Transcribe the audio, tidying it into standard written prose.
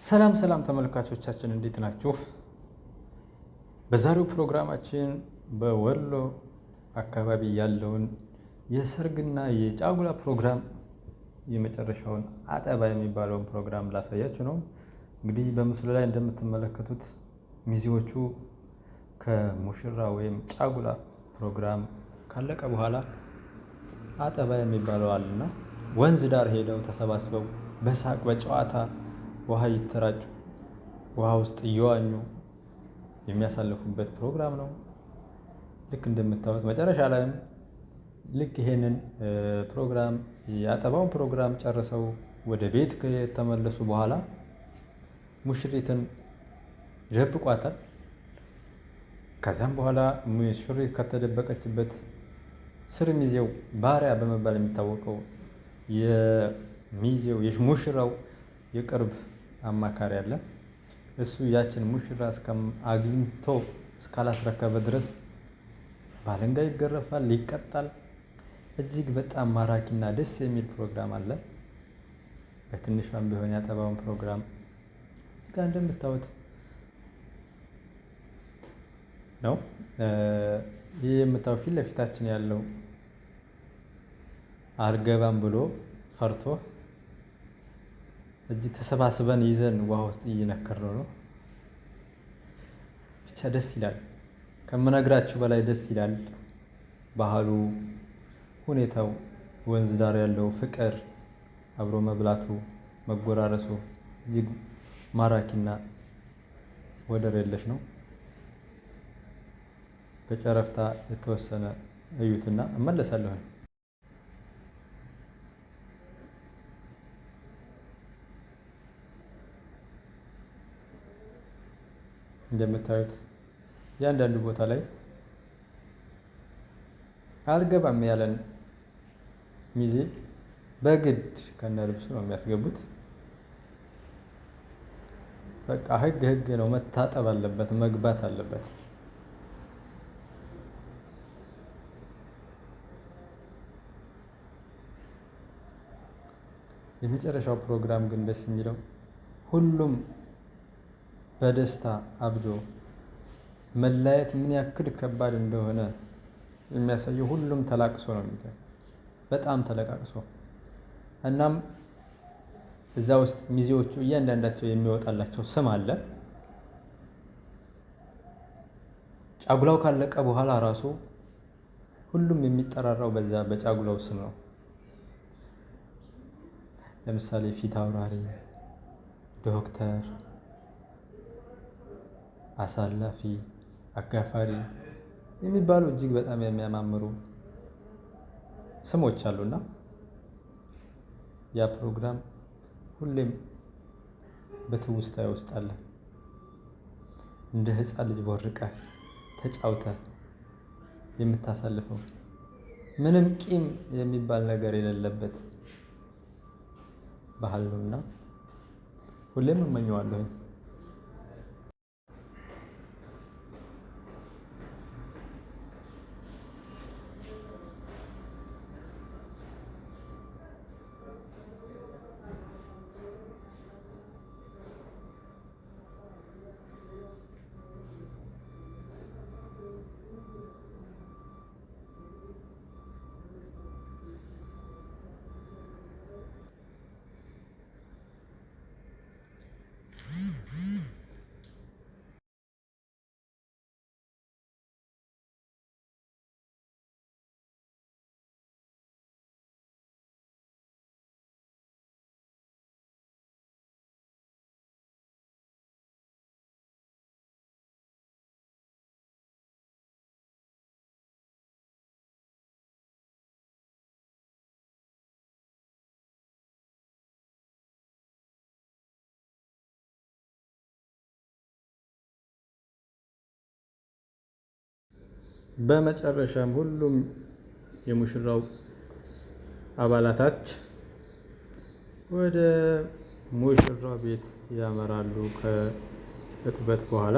ሰላም ሰላም ተመልካቾቻችን፣ እንዴት ናችሁ? በዛሬው ፕሮግራማችን በወሎ አካባቢ ያለውን የሰርግና የጫጉላ ፕሮግራም፣ የመጨረሻውን አጠባ የሚባለውን ፕሮግራም ላሳያችሁ ነው። እንግዲህ በምስሉ ላይ እንደምትመለከቱት ሚዜዎቹ ከሙሽራ ወይም ጫጉላ ፕሮግራም ካለቀ በኋላ አጠባ የሚባለው አለና ወንዝ ዳር ሄደው ተሰባስበው በሳቅ በጨዋታ ውሃ እየተራጩ፣ ውሃ ውስጥ እየዋኙ የሚያሳልፉበት ፕሮግራም ነው። ልክ እንደምታዩት መጨረሻ ላይም ልክ ይሄንን ፕሮግራም፣ የአጠባውን ፕሮግራም ጨርሰው ወደ ቤት ከተመለሱ በኋላ ሙሽሪትን ይደብቋታል። ከዛም በኋላ ሙሽሪት ከተደበቀችበት ስር ሚዜው፣ ባሪያ በመባል የሚታወቀው የሚዜው የሙሽራው የቅርብ አማካሪ አለ። እሱ ያችን ሙሽራ አግኝቶ እስካላስረከበ ድረስ ባለንጋ ይገረፋል፣ ይቀጣል። እጅግ በጣም ማራኪና ደስ የሚል ፕሮግራም አለ። በትንሿም ቢሆን ያጠባውን ፕሮግራም እዚህ ጋር እንደምታዩት ነው። ይህ የምታዩት ፊት ለፊታችን ያለው አልገባም ብሎ ፈርቶ እጅ ተሰባስበን ይዘን ውሃ ውስጥ እየነከርነው ነው። ብቻ ደስ ይላል። ከምነግራችሁ በላይ ደስ ይላል። ባህሉ፣ ሁኔታው፣ ወንዝ ዳር ያለው ፍቅር፣ አብሮ መብላቱ፣ መጎራረሱ እጅግ ማራኪና ወደር የለሽ ነው። በጨረፍታ የተወሰነ እዩትና እመለሳለሁኝ። እንደምታዩት እያንዳንዱ ቦታ ላይ አልገባም ያለን ሚዜ በግድ ከነ ልብሱ ነው የሚያስገቡት። በቃ ህግ ህግ ነው፣ መታጠብ አለበት፣ መግባት አለበት። የመጨረሻው ፕሮግራም ግን ደስ የሚለው ሁሉም በደስታ አብዶ መለያየት ምን ያክል ከባድ እንደሆነ የሚያሳየው ሁሉም ተላቅሶ ነው የሚለው፣ በጣም ተለቃቅሶ። እናም እዛ ውስጥ ሚዜዎቹ እያንዳንዳቸው የሚወጣላቸው ስም አለ። ጫጉላው ካለቀ በኋላ ራሱ ሁሉም የሚጠራራው በዛ በጫጉላው ስም ነው። ለምሳሌ ፊት አውራሪ፣ ዶክተር፣ አሳላፊ፣ አጋፋሪ የሚባሉ እጅግ በጣም የሚያማምሩ ስሞች አሉና ያ ፕሮግራም ሁሌም በትውስታ ውስጥ አለ። እንደ ህፃን ልጅ ቦርቀህ ተጫውተህ የምታሳልፈው፣ ምንም ቂም የሚባል ነገር የሌለበት ባህል ነውና ሁሌም እመኘዋለሁኝ። በመጨረሻም ሁሉም የሙሽራው አባላታች ወደ ሙሽራው ቤት ያመራሉ ከእጥበት በኋላ።